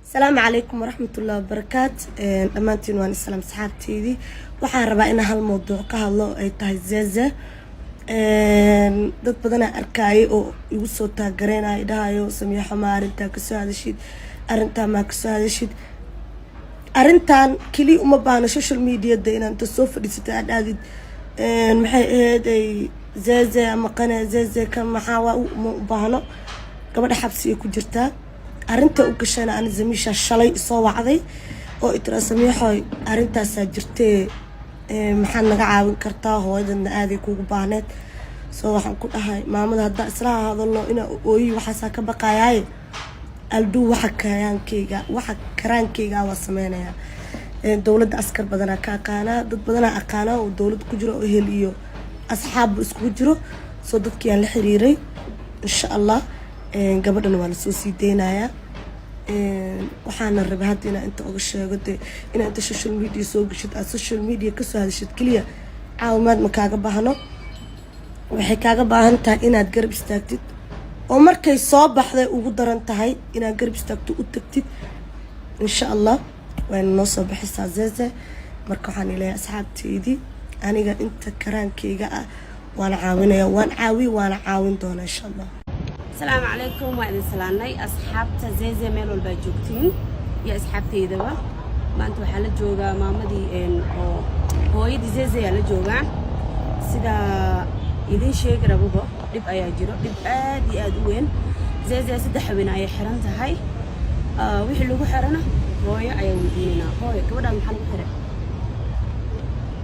Asalaamu calaykum waraxmatullahi wabarakaat. Dhammaantiin waan islaam, asxaabteydii. Waxaan rabaa inaan hal mawduuc ka hadlo oo ay tahay Zeze. Dad badanaa arkaayay oo igu soo taagereynaya, dhahayo: "Samiixo, ma arrintaa kasoo hadashid? Arrintaa maa kasoo hadashid?" Arrintan keliya uma baahno social mediada inaad inta soo fadhiisatay aad aadid, maxay ahayd ay Zeze ama qane Zeze ka maxaa waa, uma u baahno. Gabadha xabsi ay ku jirtaa. Arrinta u gashana ani Zamiisha shalay isoo wacday oo itira: "Samiixoy, arrintaasaa jirtee, maxaad naga caawin kartaa? Hooyadadna aaday kuugu baahneed." Soo waxaan ku dhahay: "Maamada haddaa isla hadalno inaa ooyi, waxaasaa ka baqayaaye. Alduu waxa karaankeyga, waxa karaankeyga waa sameynayaa. Dowladda askar badanaa ka aqaanaa, dad badanaa aqaanaa oo dowladda ku jiro oo ehel iyo asxaabba iskugu jiro. Soo dadkii aan la xiriiray, insha Allah gabadhana waa lasoo sii deynayaa. Waxaana rabay hadda inaa inta oga sheego dee, inaa inta social media soo gashid, aad social media kasoo hadashid keliya caawimaad ma kaaga baahno. Waxay kaaga baahan tahay inaad garab istaagtid, oo markay soo baxday ugu daran tahay inaad garab istaagto, u tagtid. Insha Allah wayna noo soo baxaysaa Zeze. Marka waxaan ilahay, asxaabteydii, aniga inta karaankeyga ah waan caawinaya, waan caawiye, waana caawin doonaa, insha Allah. Asalaamu calaykum, waa idin salaanay, asxaabta Zeze meel walbaa joogtiin iyo asxaabteydaba. Maanta waxaa la joogaa maamadii oo hooyadii Zeze ayaa la joogaa. Sida idin sheegi rababa, dhib ayaa jiro, dhib aad iyo aad u weyn. Zeze 3 habeen ayay xiran tahay. Wixii lagu xirana hooyo ayaa weydiinaynaa. Hooyo, gabadhaan maxaa lagu xiray?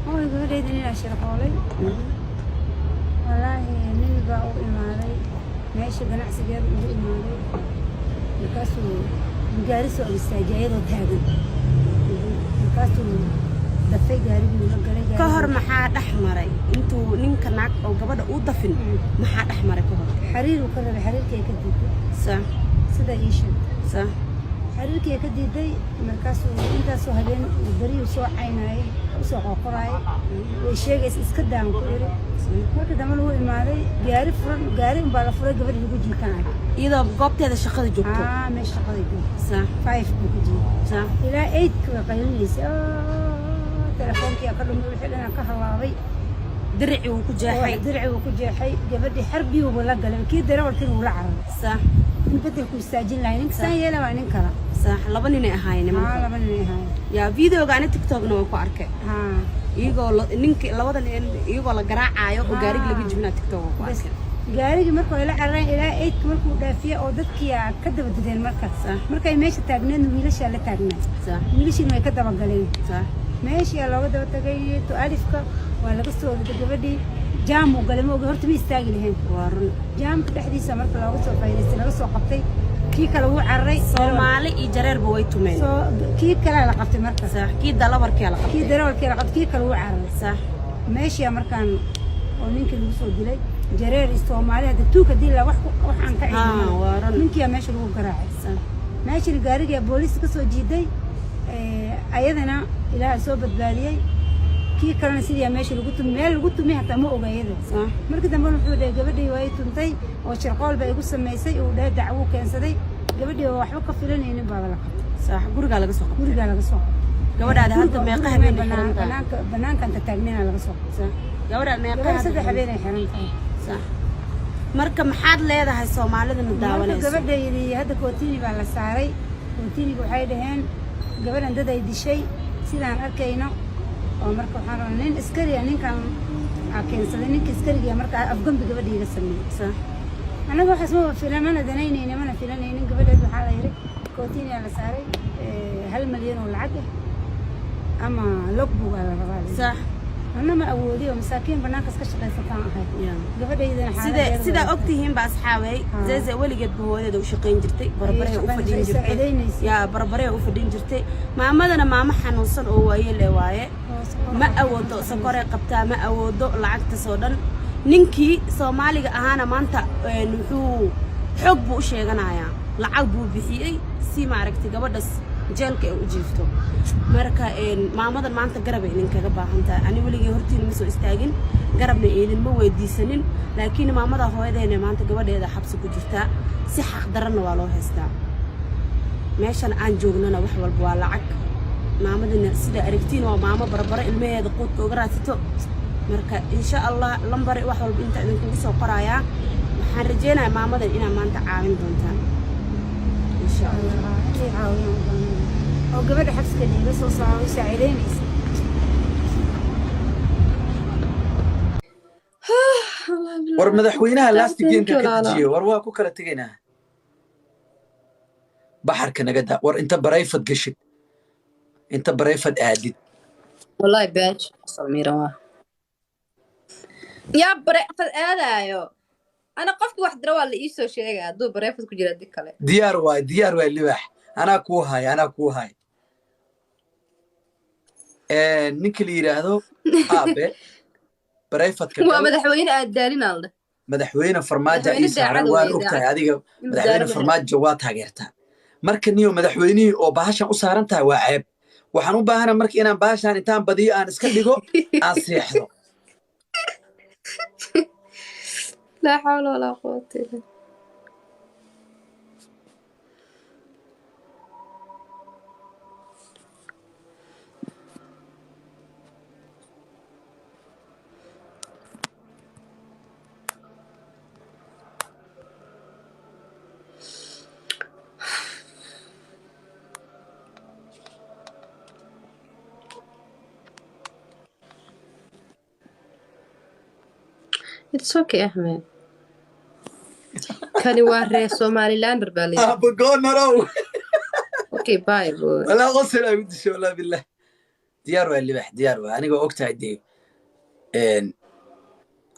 Hooy, gabadhayda ninaa shirqoolay. Wallaahi, nin baa u imaaday meesha ganacsigeeda ugu imaaday. Markaasuu gaari soo istaajiyay iyadoo taagan. Markaasuu dafay, gaarigii la galay. Ka hor maxaa dhex maray intuu ninka naag oo gabadha uu dafin? Maxaa dhex maray ka hor? Xariir uu ka rabay, xariirkii ay ka diiday. Sida ii sheegtay. Xariirkii ay ka diiday. Markaasuu intaasoo habeen beriyuu soo caynayay, usoo qoqoraayay. Way sheegaysa, iska daan ku iri. Marka dambe lagu imaaday gaari furan, gaari unbaa la furay, gabadhi lagu jiitaan arkay. Iyadoo goobteeda shaqada joogto? Aa, meesha shaqada joogto. 5 buu ku jiitay. Ilaa 8 way qaylinaysa. Telefoonkii ka dhumay, wixii dhan ka halaabay. Diricii wuu ku jeexay. Dirci wuu ku jeexay. Gabadhii xarbiyuuba la galay, kii darawalkiina wuu la cararay. In bedelku istaajin lahay, ninka saan yeela waa nin kala. Sax, laba ninay ahaayeen nimanka. Laba nin ay ahaayeen. Yaa, videoga ani TikTokna waan ku arkay. Iyagoo ninki labada nin iyagoo la garaacayo oo gaariga laga jibinaa TikTok waan ku bas arkay. Gaarigii markuu ay la carareen ilaa 8 markuu dhaafiyey oo dadkii aa ka daba dideen marka. Markay meesha taagneedna wiilashaa la taagnaa. Wiilashiina way ka dabagaleen. Meeshii looga daba tagay to alifka waa laga soo riday gabadhii. Jaamuu galay, ma ogi, horta ma istaagi lahayn. Waa run. Jaamka dhexdiisa marka looga soo faa'iidaystay, laga soo qabtay. Kii kale wuu cararay. Soomaali iyo jareerba way tumeen. Soo kii kalea la qabtay marka. Sax, kii dalabarkii la kii qabtay. darawalkii la qabtay, kii kale wuu cararay. Meeshii markaan oo ninkii lagu soo dilay, jareer iyo Soomaali hadda tuug haddii la wax wax aan ka Haa, waa run. Ninkiyaa meesha lagu garaacay. Meeshii gaarigii booliiska ka soo jiiday, ayadana Ilaaha soo badbaadiyey. Kii kalena sidii meesha lagu tumi, meel lagu tumi hataa ma oga iyada. Markii dambe wuxuu dhahay: "Gabadhii waa i tuntay oo shirqool baa igu samaysay," uu dhahay. Dacwuu keensaday. Gabadhii oo waxba ka filanaynin baaba la qabtay. Sax, gurigaa laga soo qabtay. Gurigaa laga soo qabtay. Gabadhaada hadda meeqa habeen ay xiran tahay? Banaanka, banaanka inta taagnayna laga soo qabtay. Sax, gabadhaad meeqa Gabadha hadda 3 xiran? habeen ay xiran tahay. Sax, marka maxaad leedahay Soomaalida na Marka daawanayso? Gabadhaydii hadda kootini baa la saaray. Kootiniga waxay dhaheen gabadhan dad ay dishay, sidaan arkayno. Oo marka waxaan rabaa nin askari ah, ninkan aa keensaday, ninka askariga marka afgambi gabadha iga sameeyey. Annaga waxaas ma filan, mana danaynaynin, mana filanaynin. Gabadheed waxaa la yidhi kootiniyaa la saaray, 1 malyan oo lacag ah ama logbook aa la rabaa la yidhi. Anna ma awoodiyo, masaakiin banaankaas ka shaqaysataan ahay. Gabadhaydana sida xaaladeeda sidaa ogtihiin ba, asxaabey, Zeze weligeed ba hooyadeeda u shaqayn jirtay, barbaray u fadhin shaqaynaysa, jirtay. saacidaynaysa. Yaa, barbaray u fadhin jirtay. Maamadana maamo xanuunsan oo waayele waaye, ma awoodo, sokoray qabtaa, ma awoodo lacagtaas oo dhan. Ninkii Soomaaliga ahaana maanta wuxuu xoog buu u sheeganayaa, lacag buu bixiyey si maaragtay gabadhas jeelka ay u jiifto. Marka maamadan maanta garabay idinkaga baahan tahay. Ani weligay hortiina ma soo istaagin, garabna idinma weydiisanin, laakiin maamada hooyadeena maanta gabadheeda xabsi ku jirtaa, si xaq daranna waa loo haystaa. Meeshan aan joognana wax walba waa lacag. Maamadina sida aragtiin waa maamo barbaro ilmaheeda quudka uga raadsato. Marka insha Allah lambare wax walba inta idinkugu soo qorayaa. Waxaan rajeynayaa maamadan inaa maanta caawin doontaan, insha Allah. Inay caawiyaan u baahan oo gabadha xabsiga liiga soo saaro way saacideynaysa. War madaxweynaha last gameka ka dejiyo. War waa ku kala tegaynaa, baxarka naga daa. War inta private gashid, inta private aadid. Wallahi baaj samiira waa yaa private aadaayo. Ana qofki wax dira waa la iisoo sheegaya hadduu private ku jira dib kale. Diyaar waay, diyaar waay. Libaax, anaa kuu haya, anaa kuu haya. Ninka la yidhaahdo aabe privateka waa madaxweyne aad daalinaalde. Madaxweyne Farmaajo madaxweyne ii saaran. Daacad waan weeye, ogtahay. Daacad. Adiga inuu madaxweyne daalo. Farmaajo waa taageertaa. Marka niyo madaxweynihii oo bahashan u saaran tahay waa ceeb. Waxaan u baahana marka inaan bahashan intaan badiyo aan iska dhigo, aan seexdo. Laa xawla walaa quwata illa. It's okay, Ahmed. Kani waa reer Somalilander baa la yidhi. Aaba goonarow. Okay, bye boy. Walaa qosol ay u dishay, walaa billah. Diyaar waa libax, diyaar waa. Aniga ogtahay dee.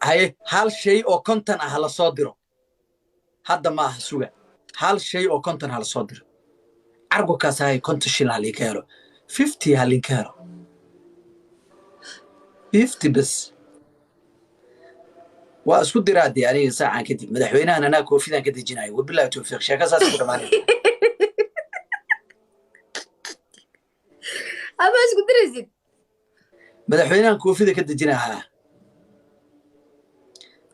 Haye, hal shay oo 50 ah hala soo diro hadda. Ma aha, suga. Hal shay oo 50 hala soo diro. Cargokaas haye, 50 shil halinka helo, 50 halinka helo, 50 bes. Waa isku diraa dee. Aniga saacan kadib madaxweynahan anaa koofidan ka dejinayo. Wabillahi towfiiq, sheeka saas ku dhamaanay. Ama isku diraysid. Madaxweynahan koofida ka dejinaa haa.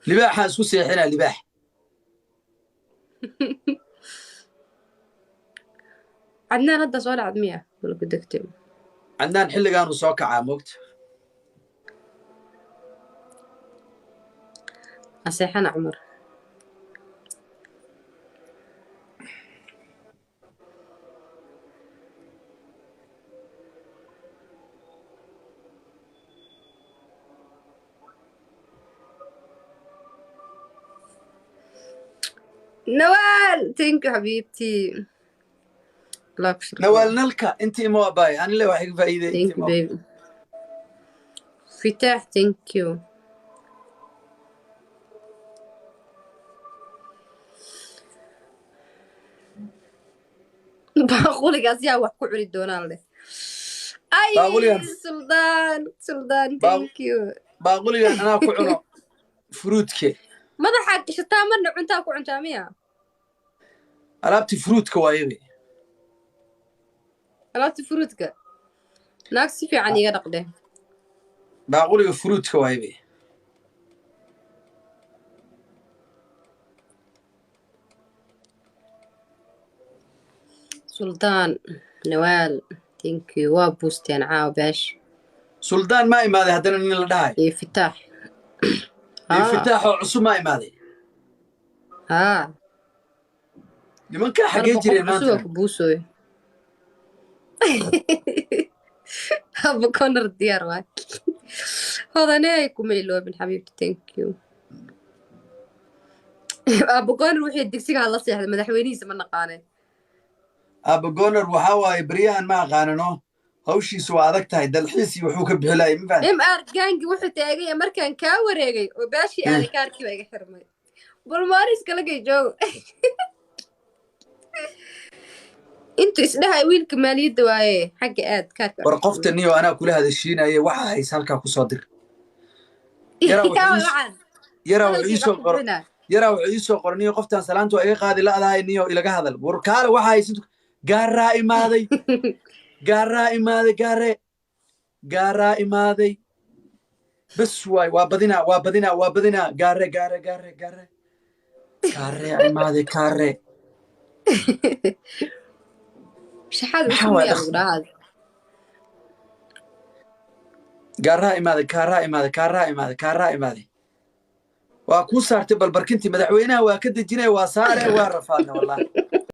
Libaaxaan isku seexinaa, libaax. Cadnaan hadda soo dhacad miya wala ku degtay? Cadnaan xilligaanu soo kacaa, moogta. Aseexana Cumar. Nawaal, thank you xabiibtii. Allah ku shukriyo. Nawaal nalka intii imo abaay anile wax iga faa'iiday. Thank intii you imo. Baby Fitaax, thank you. Baaquligaas yaa wax ku cuni doonaan leh ay. Baaquligan. Suldaan, Suldaan, thank you. Baaquligan anaa ku cuno fruitke. Madaxaad gashataa marna cuntaa ku cuntaa miya? Alaabtii fruitka waayabe. Alaabta fruitka naag si fiican iiga dhaqde. Baaquliga fruitka waayabe. Suldaan, Nawaal, thank you. Waa buusteen caawa baash. Suldaan maa imaaday haddana nin la dhahay? Iyo Fitaax. Iyo haa. Fitaaxoo cusub maa imaaday? Haa. Nimankaa mar xaggee boqol jireen cusub oo maanta? ku buusooyo. Abu Connor diyaar waay. Hodaney kuma iloobin xabiibti, thank you. Abu Connor wixii digsiga la seexday madaxweynihiisa ma naqaaneen. Abagoner waxaa waaye beryahan ma aqaanano, hawshiisu waa adag tahay. Dalxiis iyo wuxuu ka bixilayay, ma fahanti? M r gaangi wuxuu taagan yahay markaan kaa wareegay oo baashii aaday kaarkii baa iga xirmay. Bal maaris kala gay joogo intuu isdhahay wiilka maaliyadda waaye xagga aad kaarka. War qofta niyo anaa kula hadashiinaye, waxa haysa halkaa kusoo dir. Yaraa wuxuu waxaan yaraa wuxuu hadalkii iisoo baa ku qoro bixinaa. Yaraa wuxuu iisoo qoro niyo qoftaan salaanta waa iga qaadi la'dahay, niyo ilaga hadal. War kaale, waxa haysa gaaraa imaaday, gaaraa imaaday, gaare gaaraa imaaday. Bes waay, waa badinaa, waa badinaa, waa badinaa. Gaare, gaare, gaare, gaare, gaare imaaday, kaare. Shaxaad Maxaa cusub waay miyaa lagu dhaqso? dhahaa? Gaaraa imaaday, kaaraa imaaday, kaaraa imaaday, kaaraa imaaday. Waa kuu saartay. Bal barkintii madaxweynaha waa ka dejinaya, waa saare, waa rafaadna wallahi.